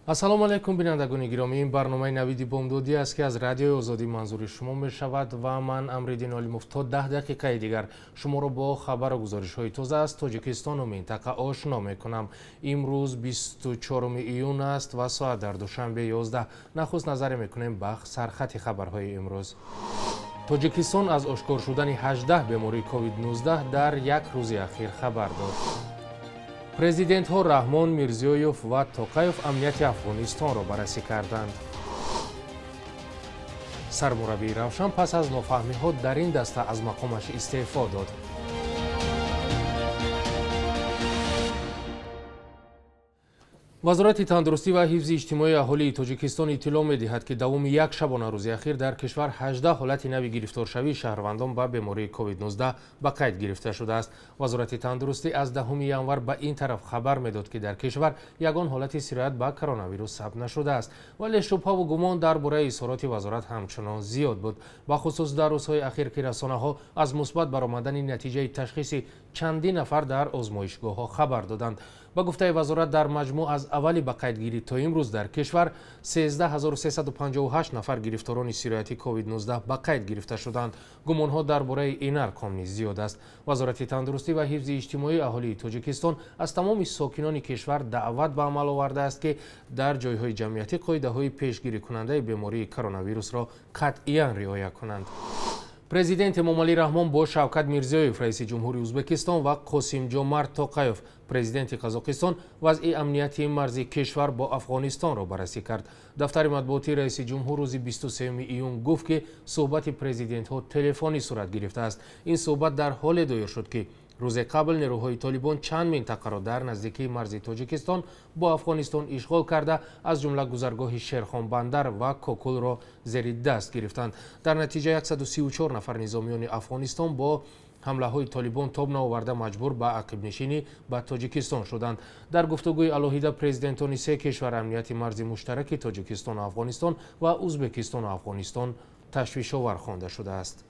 Ассалому алайкум, бинандагони гиромӣ. Ин барномаи Навиди Бомдодӣ аст, ки аз Радиои Озодӣ манзури шумо мешавад ва ман, Амриддин Олимов, то 10 дақиқаи дигар шуморо бо хабару гузоришҳои тоза аз Тоҷикистону минтақа ошно мекунам. Имрӯз 24 июн аст ва соат дар Душанбе 11. Нахуст назаре мекунем ба сархати хабарҳои имрӯз. Тоҷикистон аз ошкор шудани 18 бемории COVID-19 дар як рӯзи ахир хабар дод. Президентҳо Раҳмон, Мирзиёев ва Тоқаев амнияти Афғонистонро баррасӣ карданд. Сармураббии Равшан пас аз нофаҳмиҳо дар ин даста аз мақомаш истеъфо дод. Вазорати тандурустӣ ва ҳифзи иҷтимоии аҳолии Тоҷикистон иттилоъ медиҳад, ки давоми як шабонарӯзи ахир дар кишвар 18 ҳолати нави гирифторшавии шаҳрвандон ба бемории COVID-19 ба қайд гирифта шудааст. Вазорати тандурустӣ аз 10 январ ба ин тараф хабар медод, ки дар кишвар ягон ҳолати сироят ба коронавирус сабт нашудааст, вале шубҳаву гумон дар бораи изҳороти вазорат ҳамчунон зиёд буд, бахусус дар рӯзҳои ахир, ки расонаҳо аз мусбат баромадани натиҷаи ташхиси чандин нафар дар озмоишгоҳҳо хабар доданд. Ба гуфтаи вазорат, дар маҷмӯъ аз аввали ба қайдгирӣ то имрӯз дар кишвар 13358 нафар гирифторони сирояти COVID-19 ба қайд гирифта шуданд. Гумонҳо дар бораи ин арқом низ зиёд аст. Вазорати тандурустӣ ва ҳифзи иҷтимоии аҳолии Тоҷикистон аз тамоми сокинони кишвар даъват ба амал овардааст, ки дар ҷойҳои ҷамъиятӣ қоидаҳои пешгирикунандаи бемории коронавирусро қатъиян риоя кунанд. Президент Эмомалӣ Раҳмон бо Шавкат Мирзиёев, раиси ҷумҳури Ӯзбекистон, ва Қосимҷомарт Тоқаев, президенти Қазоқистон, вазъи амнияти марзи кишвар бо Афғонистонро баррасӣ кард. Дафтари матбуотии раиси ҷумҳур рӯзи 23 июн гуфт, ки суҳбати президентҳо телефонӣ сурат гирифтааст. Ин суҳбат дар ҳоле доир шуд, ки рӯзе қабл нерӯҳои Толибон чанд минтақаро дар наздикии марзи Тоҷикистон бо Афғонистон ишғол карда, аз ҷумла гузаргоҳи Шерхонбандар ва Кокулро зери даст гирифтанд. Дар натиҷа 134 нафар низомиёни Афғонистон бо ҳамлаҳои Толибон тоб наоварда маҷбур ба ақибнишинӣ ба Тоҷикистон шуданд. Дар гуфтугӯи алоҳида президентони се кишвар амнияти марзи муштараки Тоҷикистону Афғонистон ва Ӯзбекистону Афғонистон ташвишовар хонда шудааст.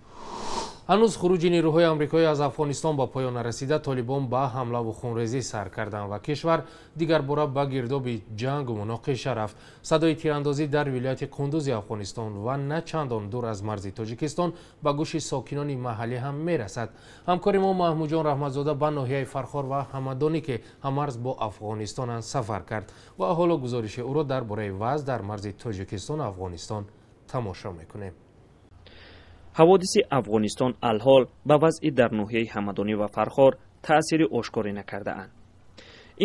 Ҳанӯз хуруҷи нерӯҳои амрикоӣ аз Афғонистон ба поён нарасида, Толибон ба ҳамлаву хунрезӣ сар карданд ва кишвар дигарбора ба гирдоби ҷангу муноқиша рафт. Садои тирандозӣ дар вилояти Қундузи Афғонистон ва на чандон дур аз марзи Тоҷикистон ба гӯши сокинони маҳаллӣ ҳам мерасад. Ҳамкори мо Маҳмудҷон Раҳматзода ба ноҳияи Фархор ва Ҳамадонӣ, ки ҳаммарз бо Афғонистонанд, сафар кард ва ҳоло гузориши ӯро дар бораи вазъ дар марзи Тоҷикистону Афғонистон тамошо мекунем. Ҳаводиси Афғонистон алҳол ба вазъи дар ноҳияи Ҳамадонӣ ва Фархор таъсири ошкорӣ накардаанд.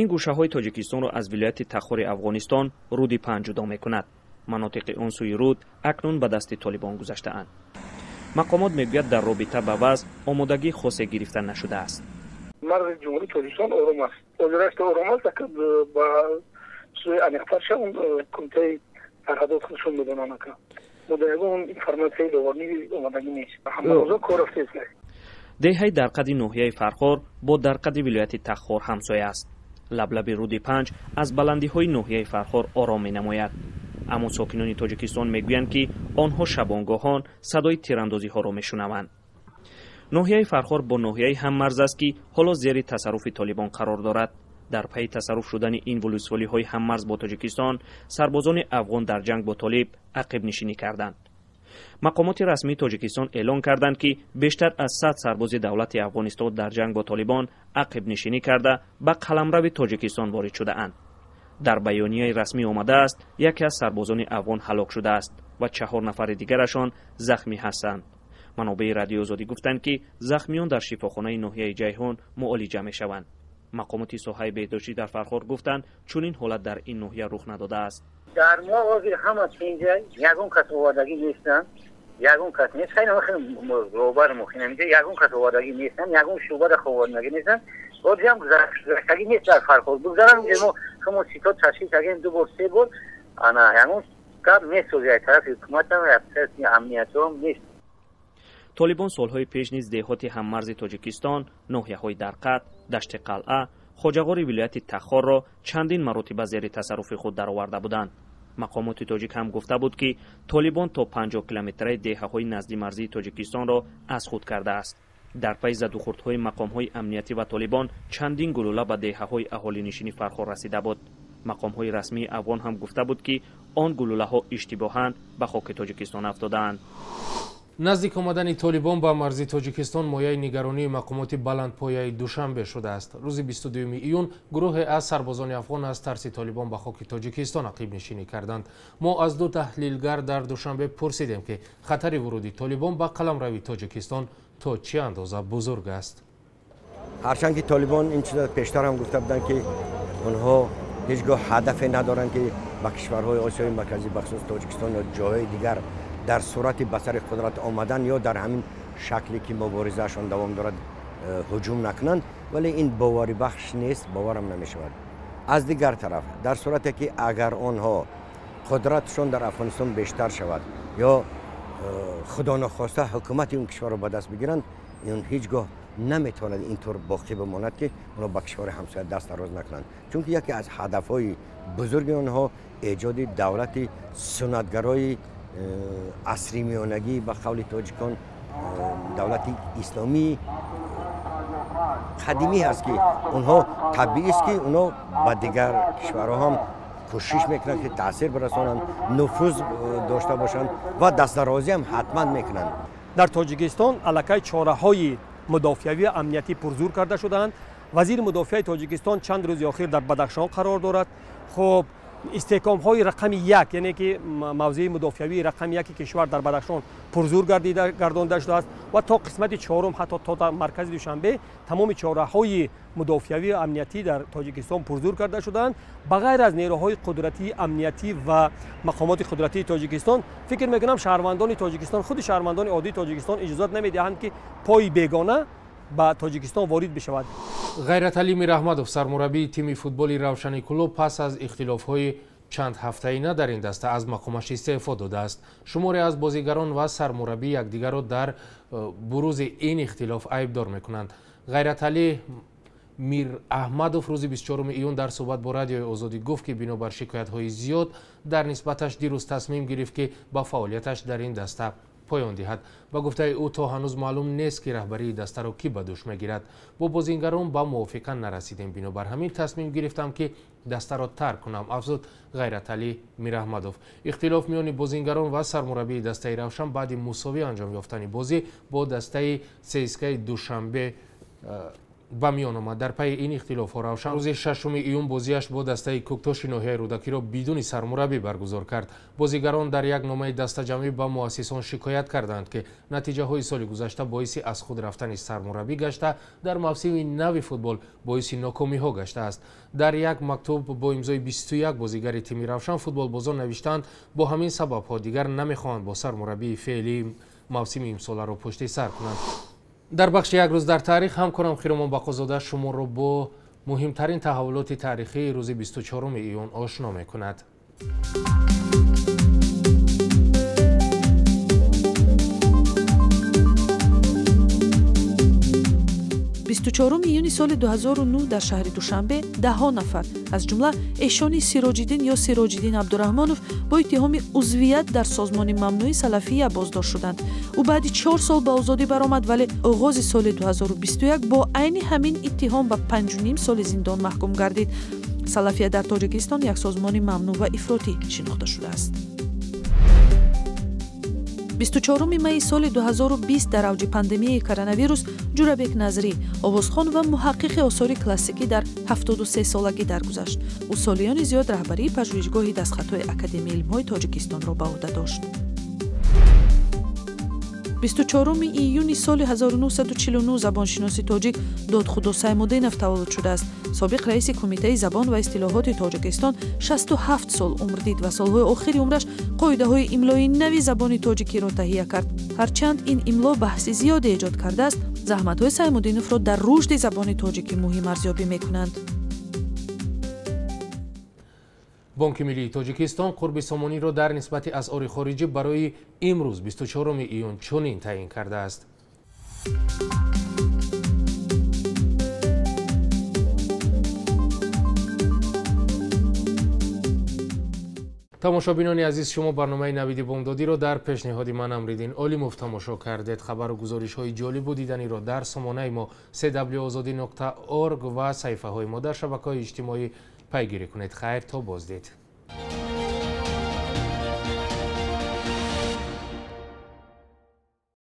Ин гӯшаҳои Тоҷикистонро аз вилояти Тахори Афғонистон руди Панҷ ҷудо мекунад. Манотиқи он сӯи руд акнун ба дасти Толибон гузаштаанд. Мақомот мегӯяд, дар робита ба вазъ омодагии хосе гирифта нашудааст. Марзи ҷумҳурии Тоҷикистон ором аст. Ҳозирашта ором аст, ба сӯи аниқтар шаванд, кумитаи сарҳадот худшон медонанд. Ягон информатсияи иловагӣ омадагӣ нест. Ҳамарӯза кор рафтааст. Деҳаи Дарқади ноҳияи Фархор бо Дарқади вилояти Тахор ҳамсоя аст. Лаблаби руди Панҷ аз баландиҳои ноҳияи Фархор ором менамояд. Аммо сокинони Тоҷикистон мегӯянд, ки онҳо шабонгоҳон садои тирандозиҳоро мешунаванд. Ноҳияи Фархор бо ноҳияи ҳаммарз аст, ки ҳоло зери тасарруфи Толибон қарор дорад. Дар пайи тасарруф шудани ин вулусволиҳои ҳаммарз бо Тоҷикистон, сарбозони афғон дар ҷанг бо Толиб ақибнишинӣ карданд. Мақомоти расмии Тоҷикистон эълон карданд, ки бештар аз 100 сарбози давлати Афғонистон дар ҷанг бо Толибон ақибнишинӣ карда ба қаламрави Тоҷикистон ворид шудаанд. Дар баёнияи расмӣ омадааст, яке аз сарбозони афғон ҳалок шудааст ва 4 нафари дигарашон захмӣ ҳастанд. Манобеи Радиои Озодӣ гуфтанд, ки захмиён дар шифохонаи ноҳияи Ҷайҳун муолиҷа мешаванд. Мақомоти соҳаи беҳдоштӣ дар Фархор гуфтанд, чунин ҳолат дар ин ноҳия рух надодааст. Дар мо ҳозир ҳама инҷа ягон кас овардагӣ нестанд, ягон кас нест. Хеле робар мухинам инҷа ягон кас овардагӣ нестанд, ягон шӯъба дар овардагӣ нестанд. Ҳозир ҳам гузаштагӣ нест дар Фархор. Бигзарам инҷа мо шумо ситод ташкил кардем 2 бор 3 бор, ана ягон гап нест, аз тарафи ҳукуматам, аз тарафи амниятам нест. Толибон солҳои пеш низ деҳоти ҳаммарзи Тоҷикистон, ноҳияҳои Дарқад, Дашти Қалъа, Хоҷағори вилояти Тахорро чандин маротиба зери тасарруфи худ дароварда буданд. Мақомоти тоҷик ҳам гуфта буд, ки Толибон то 50 километраи деҳаҳои наздимарзии Тоҷикистонро аз худ кардааст. Дар пайи задухӯрдҳои мақомҳои амниятӣ ва Толибон чандин гулӯла ба деҳаҳои аҳолинишини Фархор расида буд. Мақомҳои расмии афғон ҳам гуфта буд, ки он гулӯлаҳо иштибоҳан ба хоки Тоҷикистон афтодаанд. Наздик омадани Толибон ба марзи Тоҷикистон мояи нигаронии мақомоти баландпояи Душанбе шудааст. Рӯзи 22 июн гурӯҳе аз сарбозони афғон аз тарси Толибон ба хоки Тоҷикистон ақибнишинӣ карданд. Мо аз ду таҳлилгар дар Душанбе пурсидем, ки хатари вуруди Толибон ба қаламрави Тоҷикистон то чӣ андоза бузург аст. Ҳарчанд ки Толибон ин чиза пештар ҳам гуфта буданд, ки онҳо ҳеҷ гоҳ ҳадафе надоранд, ки ба кишварҳои Осиёи Марказӣ, бахусус Тоҷикистон ё ҷойҳои дигар дар сурати ба сари қудрат омадан ё дар ҳамин шакле ки муборизаашон давом дорад ҳуҷум накунанд, вале ин боварибахш нест, боварам намешавад. Аз дигар тараф, дар сурате ки агар онҳо қудратшон дар Афғонистон бештар шавад ё худо нахоста ҳукумати он кишварро ба даст бигиранд, ин ҳеҷ гоҳ наметавонад интур боқӣ бимонад, ки онҳо ба кишвари ҳамсоя даст дароз накунанд. Чунки яке аз ҳадафҳои бузурги онҳо эҷоди давлати суннатгарои асри миёнагӣ, ба қавли тоҷикон давлати исломии қадимӣ ҳаст, ки онҳо табиист, ки онҳо ба дигар кишварҳо ҳам кӯшиш мекунанд, ки таъсир бирасонанд, нуфуз дошта бошанд ва дастдарозӣ ҳам ҳатман мекунанд. Дар Тоҷикистон аллакай чораҳои мудофиавӣ амниятӣ пурзур карда шудаанд. Вазири мудофиаи Тоҷикистон чанд рӯзи охир дар Бадахшон қарор дорад. Хуб, истеҳкомҳои рақами як, яъне ки мавзеи мудофиавии рақами яки кишвар дар Бадахшон пурзур гардонда шудааст ва то қисмати чорум, ҳатто то маркази Душанбе тамоми чораҳои мудофиавии амниятӣ дар Тоҷикистон пурзур карда шудаанд. Ба ғайр аз нерӯҳои қудратии амниятӣ ва мақомоти қудратии Тоҷикистон, фикр мекунам шаҳрвандони Тоҷикистон, худи шаҳрвандони оддии Тоҷикистон иҷозат намедиҳанд, ки пои бегона ба Тоҷикистон ворид бишавад. Ғайраталӣ Мираҳмадов, сармураббии тими футболи Равшани Кӯлоб, пас аз ихтилофҳои чанд ҳафтаина дар ин даста аз мақомаш истеъфо додааст. Шуморе аз бозигарон ва сармураббӣ якдигарро дар бурузи ин ихтилоф айбдор мекунанд. Ғайраталӣ Мираҳмадов рӯзи 24 июн дар суҳбат бо Радиои Озодӣ гуфт, ки бинобар шикоятҳои зиёд дар нисбаташ дирӯз тасмим гирифт, ки ба фаъолияташ дар ин даста поён диҳад. Ба гуфтаи ӯ, то ҳанӯз маълум нест, ки раҳбарии дастаро кӣ ба дӯш мегирад. Бо бозингарон ба мувофиқа нарасидем, бинобар ҳамин тасмим гирифтам, ки дастаро тарк кунам, афзуд Ғайраталӣ Мираҳмадов. Ихтилоф миёни бозингарон ва сармураббии дастаи Равшан баъди мусовӣ анҷом ёфтани бозӣ бо дастаи ЦСКАи Душанбе ба миён омад. Дар пайи ин ихтилофҳо Равшан рӯзи 6 июн бозиаш бо дастаи Кӯктоши ноҳияи Рӯдакиро бидуни сармураббӣ баргузор кард. Бозигарон дар як номаи дастаҷамъӣ ба муассисон шикоят карданд, ки натиҷаҳои соли гузашта боиси аз худ рафтани сармураббӣ гашта, дар мавсими нави футбол боиси нокомиҳо гаштааст. Дар як мактуб бо имзои 21 бозигари тими Равшан футболбозон навиштаанд, бо ҳамин сабабҳо дигар намехоҳанд бо сармураббии феълии мавсими имсоларо пушти сар кунанд. Дар бахши як рӯз дар таърих ҳамкорам Хиромон Бақозода шуморо бо муҳимтарин таҳаввулоти таърихии рӯзи 24 июн ошно мекунад. 24 июни соли 2009 дар шаҳри Душанбе даҳҳо нафар, аз ҷумла эшони Сироҷиддин ё Сироҷиддин Абдураҳмонов, бо иттиҳоми узвият дар созмони мамнӯи Салафия боздошт шуданд. Ӯ баъди 4 сол ба озодӣ баромад, вале оғози соли 2021 бо айни ҳамин иттиҳом ба 5,5 соли зиндон маҳкум гардид. Салафия дар Тоҷикистон як созмони мамнӯъ ва ифротӣ шинохта шудааст. 24 майи соли 2020 дар авҷи пандемияи коронавирус Ҷурабек Назрӣ, овозхон ва муҳаққиқи осори классикӣ, дар 73 солагӣ даргузашт. Ӯ солиёни зиёд раҳбарии пажӯҳишгоҳи дастхатҳои Академияи илмҳои Тоҷикистонро ба ӯҳда дошт. 24 июни соли 1949 забоншиноси тоҷик Додхудо Саймуддинов таваллуд шудааст. Собиқ раиси Кумитаи забон ва истилоҳоти Тоҷикистон 67 сол умр дид ва солҳои охири умраш қоидаҳои имлои нави забони тоҷикиро таҳия кард. Ҳарчанд ин имло баҳси зиёде эҷод кардааст, заҳматҳои Саймуддиновро дар рушди забони тоҷикӣ муҳим арзёбӣ мекунанд. Бонки миллии Тоҷикистон қурби сомониро дар нисбати асъори хориҷӣ барои имрӯз 24 июн чунин таъин кардааст. Тамошобинони азиз, шумо барномаи Навиди Бомдодиро дар пешниҳоди ман Амриддин Олимов тамошо кардед. Хабару гузоришҳои ҷолибу диданиро дар сомонаи мо cwozodi.org ва саҳифаҳои мо дар шабакаҳои иҷтимоӣ Пайгирӣ кунед. Хайр, то боздид.